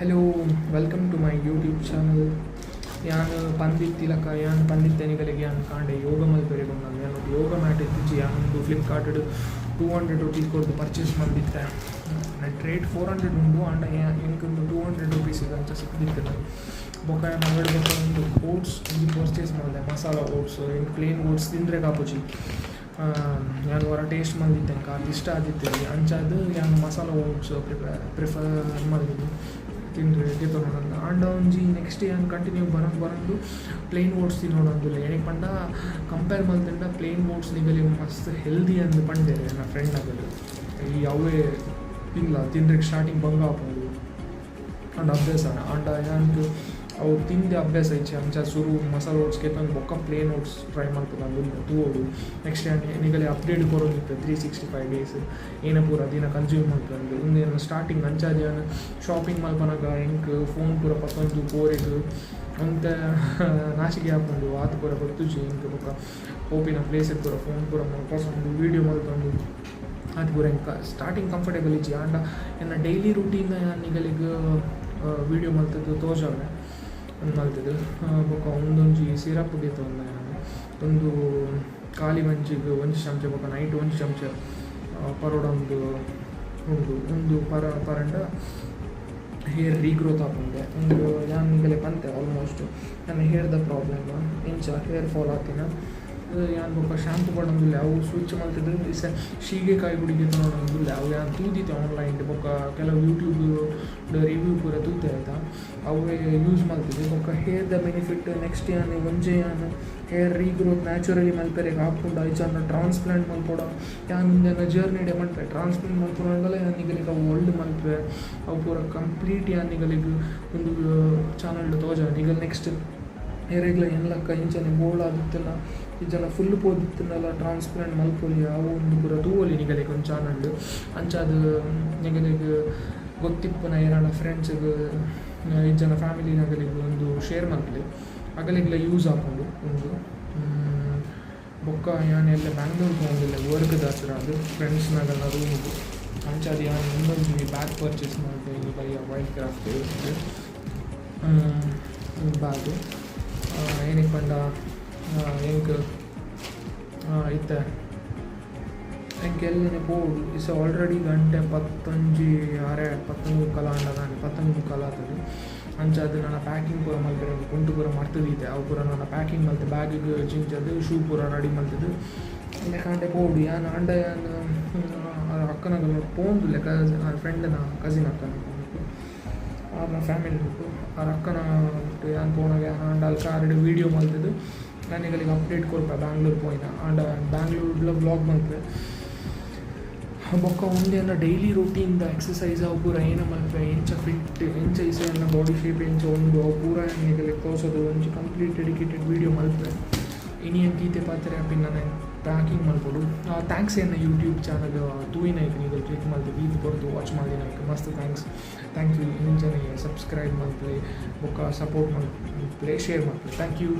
Hello, welcome to my YouTube channel. ಯಾನ್ ಪಂದಿತ್ತಿಲಕ, ಯಾನ್ ಪಂದಿತ್ತೆ ನಿಗಲಿಗೆ, ಯಾನ್ ಕಾಂಡೆ ಯೋಗ ಮಲ್ಪೆರೆಗ್ ಉಂಡು. ಯಾನ್ ಯೋಗ ಮ್ಯಾಟ್ ಇತ್ತಿಜಿ. ಯಾನ್ ಉಂದು ಫ್ಲಿಪ್ಕಾರ್ಟ್ ₹200 ಕೊರ್ದು ಪರ್ಚೇಸ್ ಮಲ್ದಿತ್ತೆ. ನೆಟ್ ರೇಟ್ 400 ಉಂಡು, ಆಂಡ ಎಂಕ್ ಉಂದು ₹200 ಅಂಚ ಸಿಕ್ದಿತ್ತುಂಡು. ಬೊಕ ಯಾನ್ ಅವೆಡ್ ಬೊಕ ಉಂದು ಓಟ್ಸ್ ಒಂಜಿ ಪರ್ಚೇಸ್ ಮಲ್ದೆ, ಮಸಾಲ ಓಟ್ಸ್. ಎಂಕ್ ಪ್ಲೇನ್ ಓಟ್ಸ್ ತಿಂದ್ರೆ ಆಪುಜಿ. ಯಾನ್ ಒರ ಟೇಸ್ಟ್ ಮಲ್ದಿತ್ತೆ, ಎಂಕ್ ಆತ್ ಇಷ್ಟ ಆದಿತ್ತಿಜಿ. ಅಂಚಾದ್ ಯಾನ್ ಮಸಾಲ ಓಟ್ಸ್ ಪ್ರಿಫರ್ ಮಲ್ದಿನಿ ತಿಂದ್ರೆ ಗೆತೊನೊಡಂದ್. ಆಂಡ ಒಂಜಿ ನೆಕ್ಸ್ಟ್ ಯಾನ್ ಕಂಟಿನ್ಯೂ ಬರೊಂದು ಬರೊಂದು ಪ್ಲೇನ್ ಓಟ್ಸ್ ತಿನ್ನೊಡೊಂದುಲ್ಲೆ. ಏನಿಗ್ ಪಂಡ, ಕಂಪೇರ್ ಮಲ್ತುಂಡ ಪ್ಲೇನ್ ಓಟ್ಸ್ ನಿಗಲಿ ಮಸ್ತ್ ಹೆಲ್ದಿ ಅಂದ್ ಪಂಡೆರ್ ಎನ್ನ ಫ್ರೆಂಡ್ ನಕುಲು. ಈ ಅವೇ ತಿನ್ಲ, ತಿಂಡ್ರೆ ಸ್ಟಾರ್ಟಿಂಗ್ ಬಂಗ ಆಪುಂಡು, ಆಂಡ ಅಭ್ಯಾಸ. ಆಂಡ ಯಾನ್ಗ್ ಅವು ತಿಂದೆ ಅಭ್ಯಾಸ ಇಜ್ಜಿ. ಅಂಚ ಸುರು ಮಸಾಲ ಓಟ್ಸ್ ಗೆತೊಂದು ಬೊಕ್ಕ ಪ್ಲೇನ್ ಓಟ್ಸ್ ಟ್ರೈ ಮಲ್ಪುನಂದು ತೂವೊಡು. ನೆಕ್ಸ್ಟ್ ಯಾನ್ ನಿಗಲೆ ಅಪ್ಡೇಟ್ ಕೊರೊಂದಿತ್ತೆ, 365 ಡೇಸ್ ಏನ ಪೂರ ದಿನ ಕನ್ಸ್ಯೂಮ್ ಮಲ್ಪೊಂದು. ಉಂದು ಸ್ಟಾರ್ಟಿಂಗ್. ಅಂಚಾದ್ ಯಾನ್ ಶಾಪಿಂಗ್ ಮಲ್ಪನಗ ಎಂಕ್ ಫೋನ್ ಪೂರ ಪತ್ತೊಂದು ಪೋರೆಗ್ ಒಂತೆ ನಾಚಿಕೆ ಆಪುಂಡು. ಆತ್ ಪೂರ ಗೊತ್ತುಜಿ ಎಂಕ್. ಬೊಕ್ಕ ಪೋಪಿನ ಪ್ಲೇಸ್ ಪೂರ ಫೋನ್ ಪೂರ ಪಸೊಂದು, ವೀಡಿಯೋ ಮಲ್ತೊಂದು, ಆತ್ ಪೂರ ಎಂಕ್ ಸ್ಟಾರ್ಟಿಂಗ್ ಕಂಫರ್ಟೇಬಲ್ ಇಜ್ಜಿ. ಆಂಡ ಎನ್ನ ಡೈಲಿ ರೂಟೀನ್ ಯಾನ್ ನಿಗಲಿಗ್ ವೀಡಿಯೋ ಮಲ್ತುದು ತೋಜಾವೆ ಉಂದು ಮಲ್ತುದು. ಬೊಕ್ಕ ಉಂದೊಂಜಿ ಸಿರಪ್ ಗೆತೊಂದೆ ಯಾನ್. ಉಂದು ಖಾಲಿ ಬಂಜಿಗ್ ಒಂಜಿ ಚಮಚ ಬೊಕ್ಕ ನೈಟ್ ಒಂಜಿ ಚಮಚ ಪರೊಡೊಂದು ಉಂಡು. ಉಂದು ಪರ ಪರಂಡ ಹೇರ್ ರೀಗ್ರೋತ್ ಆಪುಂಡೆ. ಉಂದು ಯಾನ್ ನಿಗಲೆ ಪಂತೆ ಆಲ್ಮೋಸ್ಟ್ ಎನ್ನ ಹೇರ್ದ ಪ್ರಾಬ್ಲಮ್, ಎಂಚ ಹೇರ್ ಫಾಲ್ ಆತಿನ. ಯಾನ್ ಬೊಕ್ಕ ಶಾಂಪು ಪಾಡೊಂದುಲ್ಲೆ, ಅವು ಸ್ವಿಚ್ ಮಲ್ತುದು ಇಸೆ ಶೀಗೆಕಾಯಿ ಪುಡಿ ಗೆತೊನೊಡೊಂದುಲ್ಲೆ. ಅವು ಯಾನ್ ತೂದಿತ್ತೆ ಆನ್ಲೈನ್, ಬೊಕ್ಕ ಕೆಲವು ಯೂಟ್ಯೂಬ್ ರಿವ್ಯೂ ಪೂರ ತೂತೆ ಆಯ್ತಾ, ಅವೇ ಯೂಸ್ ಮಲ್ತುದು. ಬೊಕ್ಕ ಹೇರ್ದ ಬೆನಿಫಿಟ್ ನೆಕ್ಸ್ಟ್ ಯಾನ್ ಒಂಜೆ ಯಾನ್ ಹೇರ್ ರೀಗ್ರೋತ್ ನ್ಯಾಚುರಲಿ ಮಲ್ಪೆರೆಗ್ ಆಪುಂಡ, ಇಜ್ಜಾಂಡ ಟ್ರಾನ್ಸ್ಪ್ಲಾಂಟ್ ಮಲ್ಪೊಡ, ಯಾನ್ ಉಂದೆನ ಜರ್ನಿ ಮಲ್ಪೆ. ಟ್ರಾನ್ಸ್ಪ್ಲಾಂಟ್ ಮಲ್ಪುನಾಂಡಲ ಯಾನ್ ನಿಗಲಿಗ್ ಅವು ಓಲ್ಡ್ ಮಲ್ಪುವೆ. ಅವು ಪೂರ ಕಂಪ್ಲೀಟ್ ಯಾನ್ ನಿಗಲಿಗ್ ಉಂದು ಚಾನಲ್ಡ್ ತೋಜಾವೆ. ನಿಗಲ್ ನೆಕ್ಸ್ಟ್ ಏರೆಗ್ಲ ಎನ್ಲಕ್ಕ ಇಂಚನೆ ಬೋಳಾದಿತ್ತುಂಡ, ಇಜ್ಜಾಂಡ ಫುಲ್ ಪೋದಿತ್ತುಂಡಲ ಟ್ರಾನ್ಸ್ಪ್ಲಾಂಟ್ ಮಲ್ಪೊಲಿ, ಅವು ಉಂದು ಪೂರ ತೂವೊಲಿ ನಿಗಲಿಗ್ ಒಂಜಿ ಚಾನಲ್ಡ್. ಅಂಚಾದ್ ನಿಗಲಿಗ್ ಗೊತ್ತಿಪ್ಪುನ ಏರಾಂಡ ಫ್ರೆಂಡ್ಸ್ಗ್ ಇಜ್ಜಾಂಡ ಫ್ಯಾಮಿಲಿನಗಲಿಗ್ ಒಂದು ಶೇರ್ ಮಲ್ಪುಲೆ, ಅಗಲಿಗ್ಲ ಯೂಸ್ ಆಪುಂಡು ಉಂದು. ಬೊಕ್ಕ ಯಾನ್ ಎಲ್ಲೆ ಬ್ಯಾಂಗ್ಳೂರ್ ಪೋವೊಂದುಲ್ಲೆ ವರ್ಕ್ ದಾತ್ರ ಫ್ರೆಂಡ್ಸ್ನಗಲ್ನ ರೂಮುಗು. ಅಂಚಾದ್ ಯಾನ್ ಉಂದೊಂಜಿ ಬ್ಯಾಗ್ ಪರ್ಚೇಸ್ ಮಲ್ತೆ ಇನಿ ಬಯ್ಯ, ವೈಲ್ಡ್ ಕ್ರಾಫ್ಟ್ ಬ್ಯಾಗ್. ಏನಿಕ್ ಪಂಡ, ಎಂಕ್ ಇತ್ತೆ ಎಂಕ್ ಎಲ್ಲನೆ ಪೋವೊಡು. ಇಸ ಆಲ್ರೆಡಿ ಗಂಟೆ ಪತ್ತೊಂಜಿ ಅರೆ, 10:45 ಆಂಡ ದಾನೆ, 10:45 ಆತುಂಡು. ಅಂಚಾದ್ ನನ ಪ್ಯಾಕಿಂಗ್ ಪೂರ ಮಲ್ಪೆರೆ ಉಂಡು. ಕುಂಟು ಪೂರ ಮಡ್ತ್ ದೀತೆ. ಅವು ಪೂರ ನನ ಪ್ಯಾಕಿಂಗ್ ಮಲ್ತ್, ಬ್ಯಾಗಿಗ್ ಜಿಂಜದ್, ಶೂ ಪೂರ ರೆಡಿ ಮಲ್ತುದು ಎಲ್ಲೆ ಕಾಂಡೆ ಪೋವೊಡು ಯಾನ್. ಆಂಡ ಯಾನ್ ಅಕ್ಕನಗಲ್ನ ಪೋವೊಂದುಲ್ಲೆ, ಫ್ರೆಂಡ್ನ ಕಸಿನ್ ಅಕ್ಕನ, ಆರ್ನ ಫ್ಯಾಮಿಲಿ ಒಟ್ಟು. ಆರ್ ಅಕ್ಕನ ಒಟ್ಟು ಯಾನ್ ಪೋನಗ ಯಾನ್ ಆಂಡ ಅಲ್ಪ ಕಾರ್ಡ್ ವೀಡಿಯೋ ಮಲ್ತುದು ಯಾನ್ ನಿಗಲಿಗ್ ಅಪ್ಡೇಟ್ ಕೊರ್ಪೆ. ಬ್ಯಾಂಗ್ಳೂರ್ ಪೋಯಿನ ಆಂಡ ಬ್ಯಾಂಗ್ಳೂರ್ಡ್ಲ ವ್ಲಾಗ್ ಮಲ್ಪೆ. ಬೊಕ್ಕ ಉಂದು ಎನ್ನ ಡೈಲಿ ರೂಟೀನ್ದ ಎಕ್ಸಸೈಸ್ ಅವು ಪೂರ ಏನ ಮಲ್ಪೆ, ಎಂಚ ಫಿಟ್, ಎಂಚ ಇಸೆ ಎನ್ನ ಬಾಡಿ ಶೇಪ್ ಎಂಚ ಉಂಡು, ಅವು ಪೂರ ನಿಗಲಿಗ್ ತೋರ್ಸೋದು ಒಂಜಿ ಕಂಪ್ಲೀಟ್ ಡೆಡಿಕೇಟೆಡ್ ವೀಡಿಯೋ ಮಲ್ಪೆ. ಇನಿ ಎಂಕ್ ಈತೆ ಪಾತೆರ ಆಪಿನ. ನನ ಪ್ಯಾಕಿಂಗ್ ಮಲ್ಪೊಡು. Thanks ಎನ್ನ ಯೂಟ್ಯೂಬ್ ಚಾನಲ್ ತೂಯಿನೈಕ್, ನಿಗಲ್ ಕ್ಲಿಕ್ ಮಲ್ತ್ ಈತ್ ಪೊರ್ತು ವಾಚ್ ಮಲ್ದಿನೈಕ್ ಮಸ್ತ್ thanks, thank you. ಇಂಚನೆ ಸಬ್ಸ್ಕ್ರೈಬ್ ಮಲ್ಪಲೆ, ಬೊಕ್ಕ ಸಪೋರ್ಟ್ ಮಲ್ಪಲೆ, ಶೇರ್ ಮಲ್ಪಲೆ. Thank you.